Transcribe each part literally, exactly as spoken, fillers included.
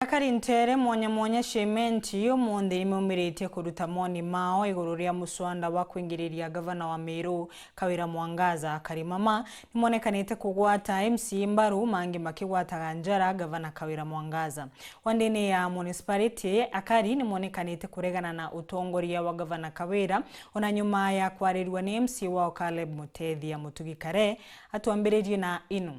Akari nteere mwanya mwanya cia Imenti umunthi nimaumiritie kuruta moni mao iguru ria muswanda wa kwingiriria ngavana wa Meru Kawira Mwangaza. Akari mama nimonekanite kugwata M C A mbaru, mangi makigwataga njara ngavana Kawira Mwangaza. Wandini ya municipality, akari nimonekanite kuregana na utongoria wa ngavana Kawira, ona nyuma ya kwarirua ni M C A wao Caleb Mutethia. Mutugi Kare atwambiririe na inu.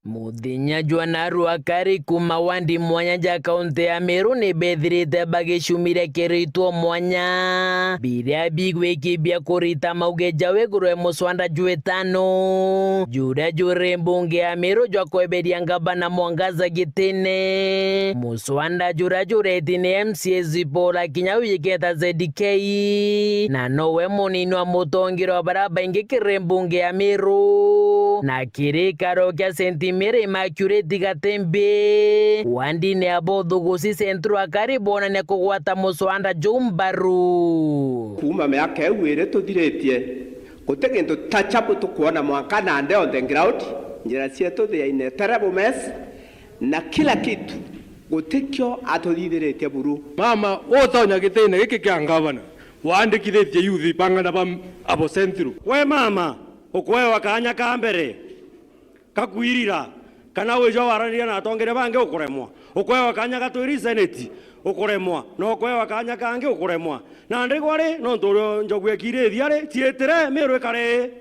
Muthenya jwa narua akari kuuma wandi mwanya ja kaunti ya Meru ni bethirite bagicumire kiritwo mwanya biria bigwikibia kurita mauge jao iguru ya muswanda jwa itano juria juri mbunge ya Meru jwa kweberia ngavana Mwangaza gitine. Muswanda juria jureti ni M C As Paul Akinyau igeta Z K, na nowe munini wa mutongeria wa baria baingi kiri mbunge ya Meru. Na kiri gikaro kia Saint Mary Immaculate Gatembe, wandini ya Bothugusi Central, akari bonania kugwata muswanda juu mbaru. Kuuma miaka iu iri tuthiritie, guti gintu ta chabu tukwona mwanka nandi on the ground, njira cietu they are in a terrible mess, na kila kitu gutikio atuthithiritie buru. Mama, utonya gitine giki kia ngavana, waandikithitie youth ipangana ba abo Central. We mama, ukwewa kanya ka mbere, kakwirira, kana wija waraniria na atongeria bangi ukuremwa. Ukwewa kanya ga twiri seneti, ukuremwa, na ukwewa kanya kangi ukuremwa. Na ndigwa ri, nontu urio njogu ekirithia ri, ciitire, Miru ikare.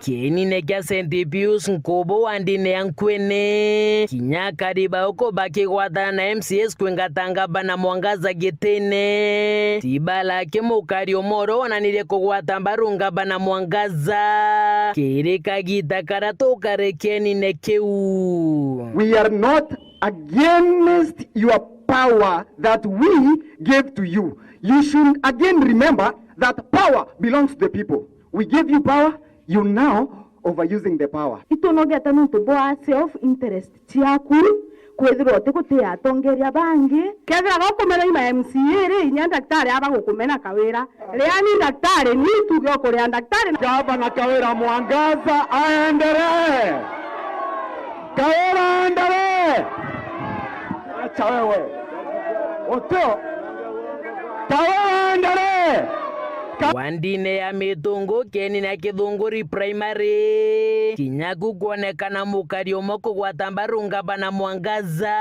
Kienine kia Saint Pius Nkubu wandini ya Nkwene, kinya akari ba uku bakigwatana na M C As kwingata ngavana Mwangaza gitine. Ti Balaki mukari umwe uria wonanirie kugwata mbaru ngavana Mwangaza kiri kagita karia tukari kienine kiu. We are not against your power that we gave to you. You should again remember that power belongs to the people. We gave you power, you now overusing the power. Itunogete nontu bwa self interest ciaku, kwithirwa utigutia atongeria bangi. Kethira gukumena ima M C A ri, inya ndaktari aba gukumena Kawira. Ria ni ndaktari, ni tuge ukuria ndaktari. Gavana Kawira Mwangaza aendelee. Kawira aendelee. Acha wewe. Utio. Kawira aendelee. Ka- Wandine ya Mitungu, kienine ya Kithunguri Primary, kinya ku kwonekana mukari umwe kugwata mbaru ngavana Mwangaza,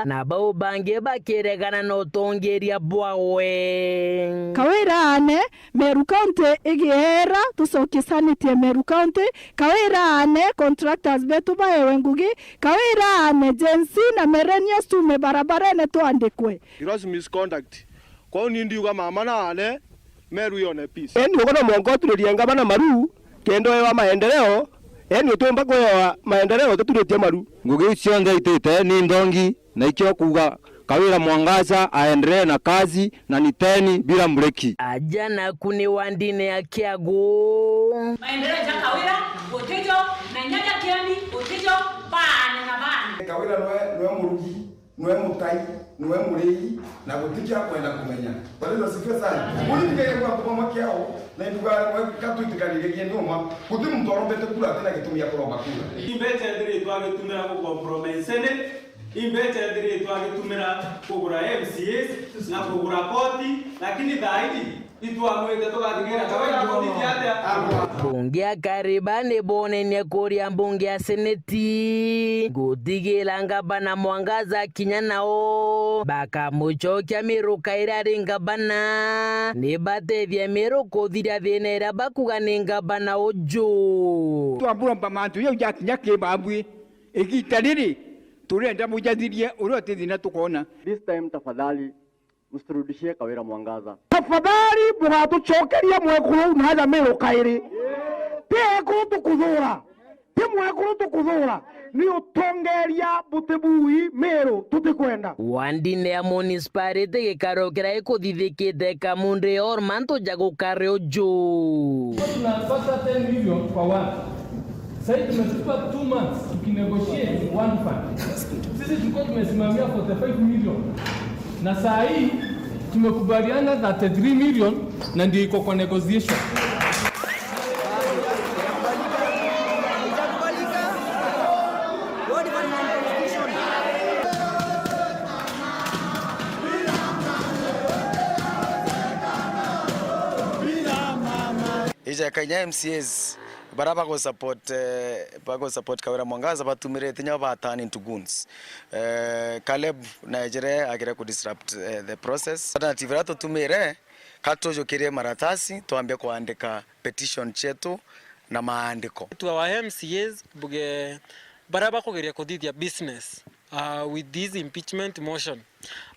na bau bangi bakiregana na utongeria bwawe. Kawira ane, Meru County igiera, tucokie sanity ya Meru County. Kawira ane, contractors betu baewe ngugi. Kawira ane, Gen Z na millennials tuume barabarene twandikwe. Gross misconduct. Kwou ni ndiuga mama na ane, Meru yone peace. Eni ugo no mwanka uturirie ngavana maru, kenda ewa maendeleo, eni utumba kuewa maendeleo tuturitie maru. Ngugi iu cionthe itite ni nthongi, na ikio kuuga Kawira Mwangaza aendelee na kazi na niteni bila mbreki. Aja naku ni wandine ya Kiagu. Maendeleo ja Kawira gutijo, na inya ja Kieni gutijo, baane na baane. Kawira nwe, nwe murugi, nwe mutai, nwe murii, na gutikia kwenda kumenya. Bwana Yesu asifiwe sana. Uri ngeire kwa kuma mwakiao, na ibuga mwe katwitikanirie ni uma, guti muntu arombete kura atina gitumi ya kuromba kura. Imbecha ethiritwe agitumira ku compromise Senate, imbecha ethiritwe agitumira kugura M C As na kugura koti, lakini thaiji itwamwite tugathigira Kawira kuthithia atia? Mbunge ya Kariba ni bonenie kuria mbunge ya Seneti gutigira ngavana Mwangaza kinya nao bakamucokia Miru kairi ari ngavana, ni batethia Miru kuthiria thina iria bakuga ni ngavana uju. Twambura mantu jau jakinya Kibambwi. Igita riri, turenda mujathirie uria uti thina tukona. This time, tafadhali, msiturudishie Kawira Mwangaza. Tafadhali, mugatucokeria mwekuru uu naja Miru kairi. Ti ekuru tukuthura, ti mwekuru tukuthura, ni utongeria buti bui Miru tutikwenda. Wandine ya municipality gikaro kiria gikuthithikite Kamunde or mantu ja gukari uju. Tunapata ten million kwa watu. Sasa hivi tumechukua two months tukinegotiate one fund. Sisi tulikuwa tumesimamia forty-five million. Na saa hii tumekubaliana thirty-three million na ndio iko kwa negotiation. Ija Kenya M C As bara bago support, eh, bago support Kawira Mwangaza batumirite nyo ba turn into goons. Eh, Caleb na ejere agire ku disrupt, eh, the process. Alternative ira tutumire, ka tujukirie maratasi, twambie kuandika petition cietu na maandiko. To our M C As, buge bara bakugeria kuthithia business, uh, with this impeachment motion,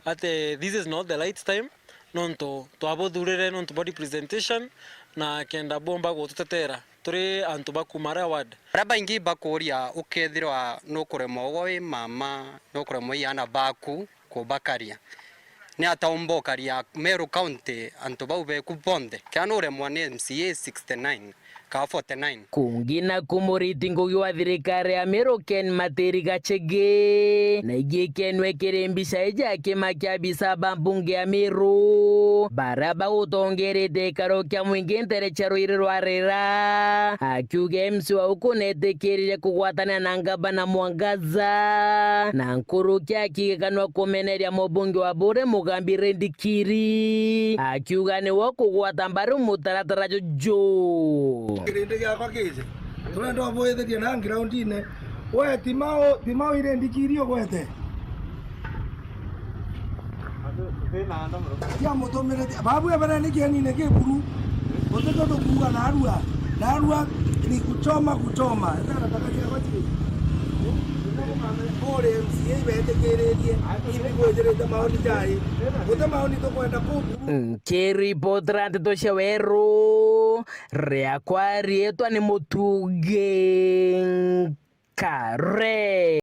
ati this is not the right time, nontu twabuthurire nontu bwa representation na kenda bomba gututetera turi antu ba kuma aria ward. Baria baingi bakuuria ukethirwa nukuremwa ugwe wi mama, nukuremwa wi aana baku kubakaria. Ni ata umba ukaria Meru County antu bau beku bonthe? Kea nuremwa ni M C A sixty-nine ka forty-nine. Kungi na kumuriti ngugi wa thirikari ya Meru Ken Matiri Gachege, na ingi ikenwe kiri mbica iji ya kiama kia abisa ba mbunge ya Meru, bara bagutongerete gikaro kia mwingi ntere cia ruiri rwa Rera, akiuga M C A wa uku netikiririe kugwatania na ngavana Mwangaza, na nkuruki akiganwa kumeneria mubunge wa Buuri Mugambi Rindikiri, akiuga niwe ukugwata mbaru mutaratara juju. Kirindi giakwa kiji, turenda ubwithirie na groundine. We, Timau, Timau Rindikiri ugwete. Tia mutumire, babu ebere ni kienine kiburu. Guti kindu kuuga narua, narua ni kuchoma, kuchoma. Enda nataka ciakwa cii. Kuri M C A ibetikiririe, ibi gwithirite maoni jai. Guti maoni tukwenda kuu. Nkiripotera nteto cia Weru, riakwa riitwa ni Mutugi Kare.